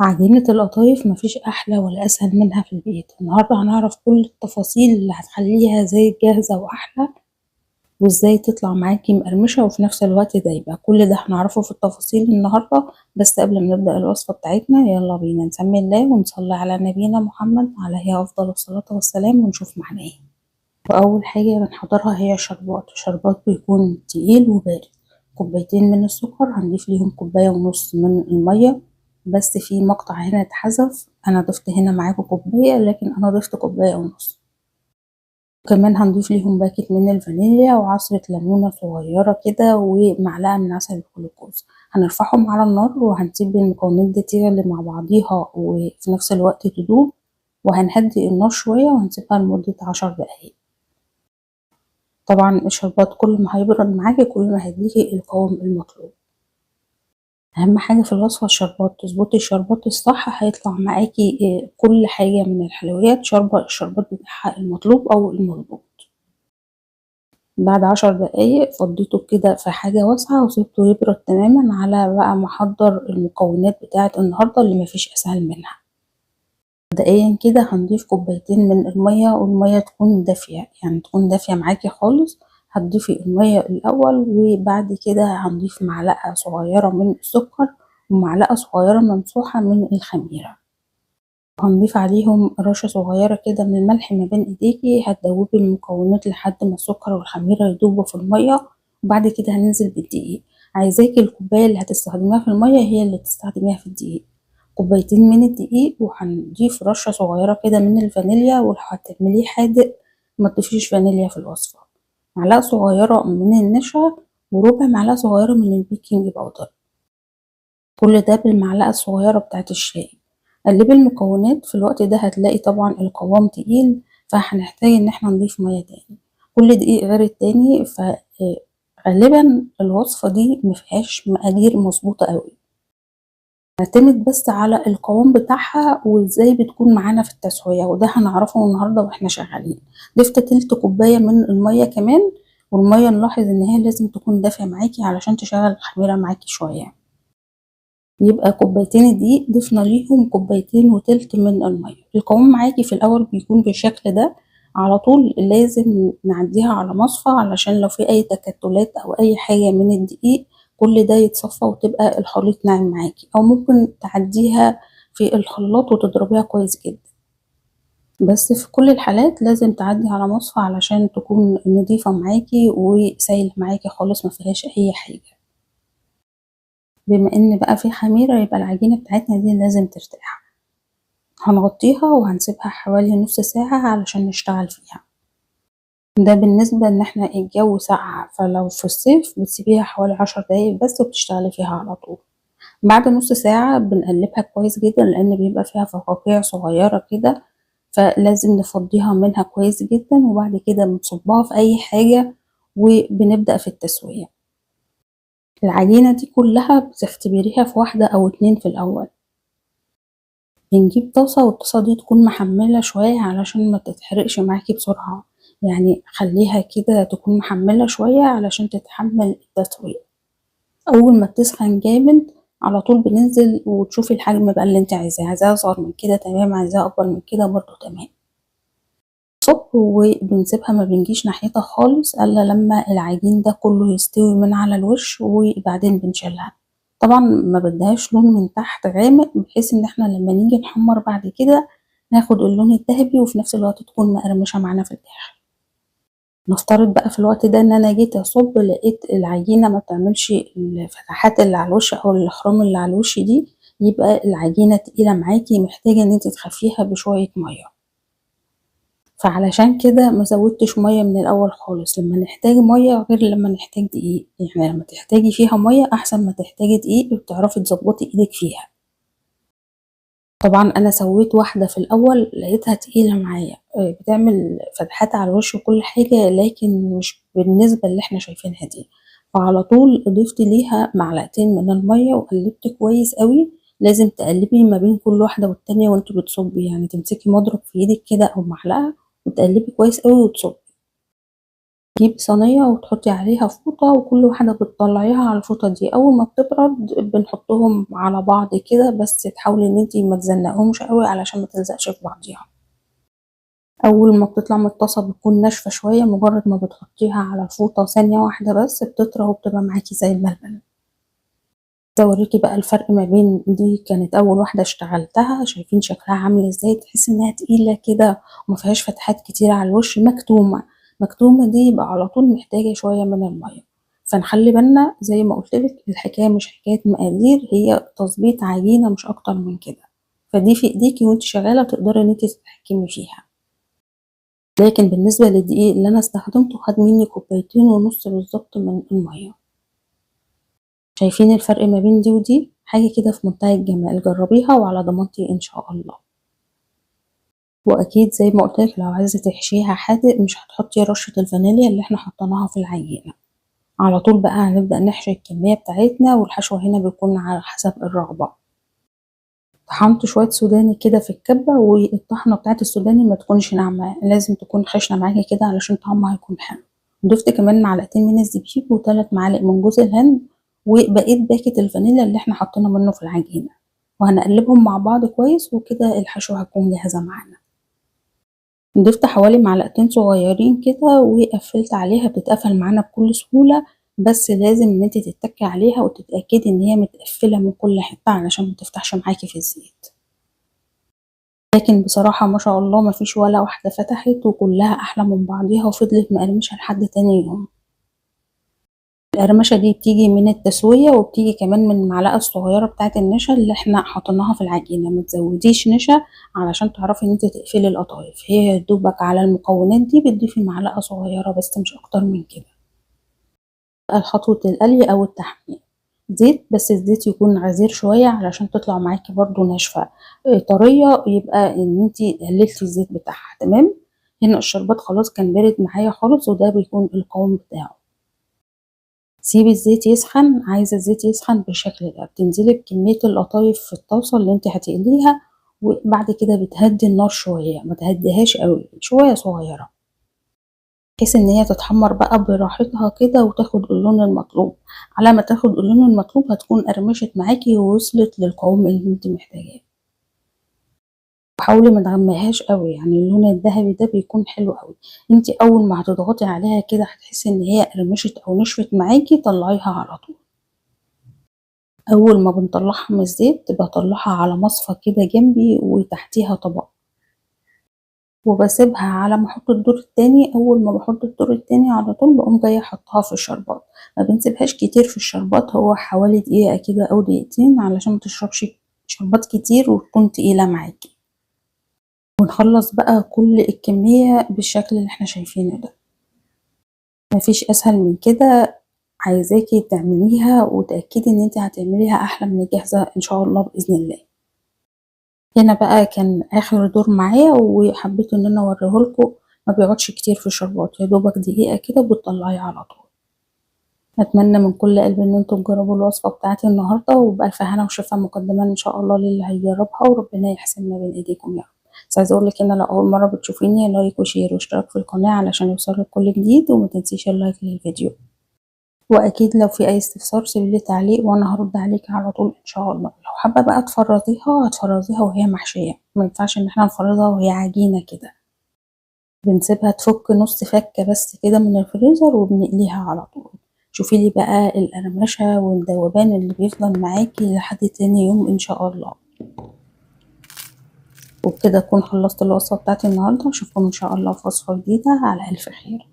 عجينة القطايف مفيش أحلى ولا أسهل منها في البيت. النهاردة هنعرف كل التفاصيل اللي هتخليها زي الجاهزة وأحلى، وإزاي تطلع معاكي مقرمشة وفي نفس الوقت دايبة. كل ده هنعرفه في التفاصيل النهاردة. بس قبل ما نبدأ الوصفة بتاعتنا يلا بينا نسمي الله ونصلي على نبينا محمد عليه أفضل الصلاة والسلام، ونشوف معانا إيه. وأول حاجة بنحضرها هي الشربات. الشربات بيكون تقيل وبارد، كوبايتين من السكر هنضيف ليهم كوباية ونص من المية. بس في مقطع هنا اتحذف، أنا ضفت هنا معاكم كوباية لكن أنا ضفت كوباية ونص. كمان هنضيف ليهم باكت من الفانيليا وعصرة ليمونة صغيرة كده ومعلقة من عسل الجلوكوز. هنرفعهم على النار وهنسيب المكونات دي تغلي مع بعضيها وفي نفس الوقت تدوب، وهنهدي النار شوية وهنسيبها لمدة 10 دقايق. طبعا الشربات كل ما هيبرد معاكي كل ما هيديكي القوام المطلوب. اهم حاجة في الوصفة الشربات، تظبطي الشربات الصح هيطلع معاكي كل حاجة من الحلويات شاربة الشربات بتاعها المطلوب او المظبوط. بعد 10 دقايق فضيته كده في حاجة واسعة وسبته يبرد تماما على بقى ما احضر المكونات بتاعة النهاردة اللي مفيش اسهل منها. مبدئيا كده هنضيف كوبايتين من المية، والمية تكون دافية، يعني تكون دافية معاكي خالص. هتضيفي المية الأول وبعد كده هنضيف معلقة صغيرة من السكر ومعلقة صغيرة ممسوحة من الخميرة. هنضيف عليهم رشة صغيرة كده من الملح ما بين ايديكي. هتدوبي المكونات لحد ما السكر والخميرة يدوبوا في المية، وبعد كده هننزل بالدقيق. عايزاكي الكوباية اللي هتستخدميها في المية هي اللي تستخدميها في الدقيق. كوبايتين من الدقيق، وهنضيف رشة صغيرة كده من الفانيليا، ولو هتعمليه حادق ما تضيفيش فانيليا في الوصفة. معلقة صغيرة من النشا وربع معلقة صغيرة من ال baking powder. كل ده بالمعلقة الصغيرة بتاعت الشاي. قلبي المكونات. في الوقت ده هتلاقي طبعا القوام تقيل، فهنحتاج ان احنا نضيف مية تاني. كل دقيق غير التاني، فغالبا الوصفة دي مفيهاش مقادير مظبوطة قوي، نعتمد بس على القوام بتاعها وازاي بتكون معانا في التسوية، وده هنعرفه النهارده واحنا شغالين. ضفت تلت كوباية من المية كمان، والمية نلاحظ ان هي لازم تكون دافية معاكي علشان تشغل الخميرة معاكي شوية. يبقى كوبايتين الدقيق ضفنا ليهم كوبايتين وتلت من المية. القوام معاكي في الاول بيكون بالشكل ده، على طول لازم نعديها على مصفى علشان لو في اي تكتلات او اي حاجة من الدقيق كل ده يتصفى وتبقى الخليط ناعم معاكي، او ممكن تعديها في الخلاط وتضربيها كويس جدا. بس في كل الحالات لازم تعدي على مصفى علشان تكون نظيفة معاكي وسايلة معاكي خالص ما فيهاش اي حاجة. بما ان بقى في خميرة يبقى العجينة بتاعتنا دي لازم ترتاح. هنغطيها وهنسيبها حوالي نص ساعة علشان نشتغل فيها. ده بالنسبة ان احنا الجو ساقع، فلو في الصيف بتسيبيها حوالي 10 دقايق بس وبتشتغلي فيها على طول. بعد نص ساعة بنقلبها كويس جدا لان بيبقى فيها فقاقيع صغيرة كده، فلازم نفضيها منها كويس جدا، وبعد كده بنصبها في اي حاجة وبنبدأ في التسوية. العجينة دي كلها بتختبريها في واحدة او 2 في الاول. بنجيب طاسة، والطاسة دي تكون محملة شوية علشان ما تتحرقش معاكي بسرعة، يعني خليها كده تكون محملة شوية علشان تتحمل التسوية. أول ما بتسخن جامد على طول بننزل وتشوفي الحجم بقى اللي انت عايزاه، عايزاه أصغر من كده تمام، عايزاه أكبر من كده برضو تمام. صب وبنسيبها ما بنجيش ناحيتها خالص إلا لما العجين ده كله يستوي من على الوش، وبعدين بنشيلها. طبعا ما بديهاش لون من تحت غامق بحيث ان احنا لما نيجي نحمر بعد كده ناخد اللون الذهبي وفي نفس الوقت تكون مقرمشة معانا في الآخر. نفترض بقى في الوقت ده ان انا جيت اصب لقيت العجينة ما بتعملش الفتحات اللي على الوش او الاخرام اللي على الوش دي، يبقى العجينة تقيلة معاكي محتاجة ان انت تخفيها بشوية مية. فعلشان كده ما زودتش مية من الاول خالص. لما نحتاج مية غير لما نحتاج دقيق، يعني لما تحتاجي فيها مية احسن ما تحتاجي دقيق، بتعرفي تظبطي ايدك فيها. طبعا انا سويت واحدة في الاول لقيتها تقيلة معايا، بتعمل فتحات على الوش وكل حاجة، لكن مش بالنسبة اللي احنا شايفينها دي. فعلى طول اضفت ليها معلقتين من المية وقلبت كويس قوي. لازم تقلبي ما بين كل واحدة والتانية وانت بتصبي، يعني تمسكي مضرب في ايدك كده او معلقة وتقلبي كويس قوي وتصبي. تجيبي صينية وتحطي عليها فوطة، وكل واحدة بتطلعيها على الفوطة دي، أول ما بتبرد بنحطهم على بعض كده، بس تحاولي إن انتي ما تزنقهمش قوي علشان ما تلزقش في بعضيها. أول ما بتطلع من الطاسة بتكون ناشفة شوية، مجرد ما بتحطيها على الفوطة ثانية واحدة بس بتطرى وبتبقى معاكي زي الملبن. اوريكي بقى الفرق ما بين دي، كانت اول واحدة اشتغلتها، شايفين شكلها عامل ازاي؟ تحس انها تقيلة كده وما فيهاش فتحات كتير على الوش، مكتومة. مكتومة دي يبقى على طول محتاجه شوية من المية. فنخلي بالنا زي ما قلت لك، الحكاية مش حكاية مقادير، هي تظبيط عجينه مش اكتر من كده. فدي في ايديكي وانت شغالة تقدري ان انت تتحكمي فيها. لكن بالنسبة للدقيق اللي انا استخدمته خد مني 2.5 كوباية بالظبط من المية. شايفين الفرق ما بين دي ودي؟ حاجة كده في منتهى الجمال. جربيها وعلى ضمانتي ان شاء الله. واكيد زي ما قلت لك لو عايزه تحشيها حادق مش هتحطي رشه الفانيليا اللي احنا حطيناها في العجينة. على طول بقى هنبدا نحشي الكمية بتاعتنا، والحشو هنا بيكون على حسب الرغبة. طحنت شوية سوداني كده في الكبه، والطحنه بتاعت السوداني ما تكونش ناعمة، لازم تكون خشنه معاكي كده علشان طعمها هيكون حلو. ضفت كمان 2 معلقة من الزبيب و3 معالق من جوز الهند، وبقيت باكت الفانيليا اللي احنا حطينا منه في العجينة، وهنقلبهم مع بعض كويس، وكده الحشوه هتكون جاهزة معانا. ضفت حوالي 2 معلقة صغيرين كده وقفلت عليها، بتتقفل معانا بكل سهولة، بس لازم ان انت تتكي عليها وتتاكدي ان هي متقفله من كل حتة علشان ما تفتحش معاكي في الزيت. لكن بصراحة ما شاء الله ما فيش ولا واحدة فتحت، وكلها احلى من بعضيها، وفضلت مقرمشه لحد تاني يوم. القرمشه دي بتيجي من التسوية، وبتيجي كمان من المعلقة الصغيرة بتاعه النشا اللي احنا حاطيناها في العجينة. ما تزوديش نشا علشان تعرفي ان انت تقفلي القطايف، هي يا دوبك على المكونات دي بتضيفي معلقه صغيرة بس مش اكتر من كده. خطوة القلي او التحمير، زيت، بس الزيت يكون غزير شوية علشان تطلع معاكي برضو ناشفة طرية، يبقى ان انت قللتي الزيت بتاعها. تمام. هنا الشربات خلاص كان بارد معايا خالص، وده بيكون القوام بتاعه. سيبي الزيت يسخن، عايزه الزيت يسخن بالشكل ده، بتنزلي بكمية القطايف في الطاسه اللي انت هتقليها، وبعد كده بتهدي النار شوية، ما تهديهاش قوي، شوية صغيرة، بحيث ان هي تتحمر بقى براحتها كده وتاخد اللون المطلوب. على ما تاخد اللون المطلوب هتكون قرمشت معاكي ووصلت للقوام اللي انت محتاجاه. حاولي ما تغمقهاش قوي، يعني اللون الذهبي ده بيكون حلو قوي. انت اول ما هتضغطي عليها كده هتحسي ان هي قرمشت او نشفت معاكي، طلعيها على طول. اول ما بنطلعها من الزيت بطلعها على مصفى كده جنبي وتحتيها طبق، وبسيبها على ما احط الدور التاني. اول ما بحط الدور التاني على طول بقوم جاية احطها في الشربات. ما بنسيبهاش كتير في الشربات، هو حوالي دقيقة كده او 2 دقيقة علشان ما تشربش شربات كتير وتكون تقيلة معاكي. ونخلص بقى كل الكمية بالشكل اللي احنا شايفينه ده. مفيش اسهل من كده. عايزاكي تعمليها وتاكدي ان انت هتعمليها احلى من الجاهزة ان شاء الله باذن الله. هنا بقى كان اخر دور معايا، وحبيت ان انا اوريهولكم. ما بيقعدش كتير في الشربات، يا دوبك دقيقة كده وبتطلعيه على طول. اتمنى من كل قلبي ان انتم تجربوا الوصفة بتاعتي النهارده، وبألف هنا وشفا مقدما ان شاء الله للي هيجربها، وربنا يحسن ما بين ايديكم يا رب. بس عايزه اقول لك ان لو اول مرة بتشوفيني like و share واشتراك في القناة علشان يوصلك كل جديد، وما تنسيش ال like للفيديو. واكيد لو في اي استفسار سيبي لي تعليق وانا هرد عليك على طول ان شاء الله. لو حابة بقى تفرزيها هتفرزيها وهي محشيه، ما ينفعش ان احنا نفرزها وهي عجينه كده، بنسيبها تفك نص فكه بس كده من الفريزر وبنقليها على طول. شوفي لي بقى القرمشه والذوبان اللي بيفضل معاكي لحد تاني يوم ان شاء الله. وبكده اكون خلصت الوصفة بتاعتي النهارده، اشوفكم ان شاء الله في وصفه جديدة على الف خير.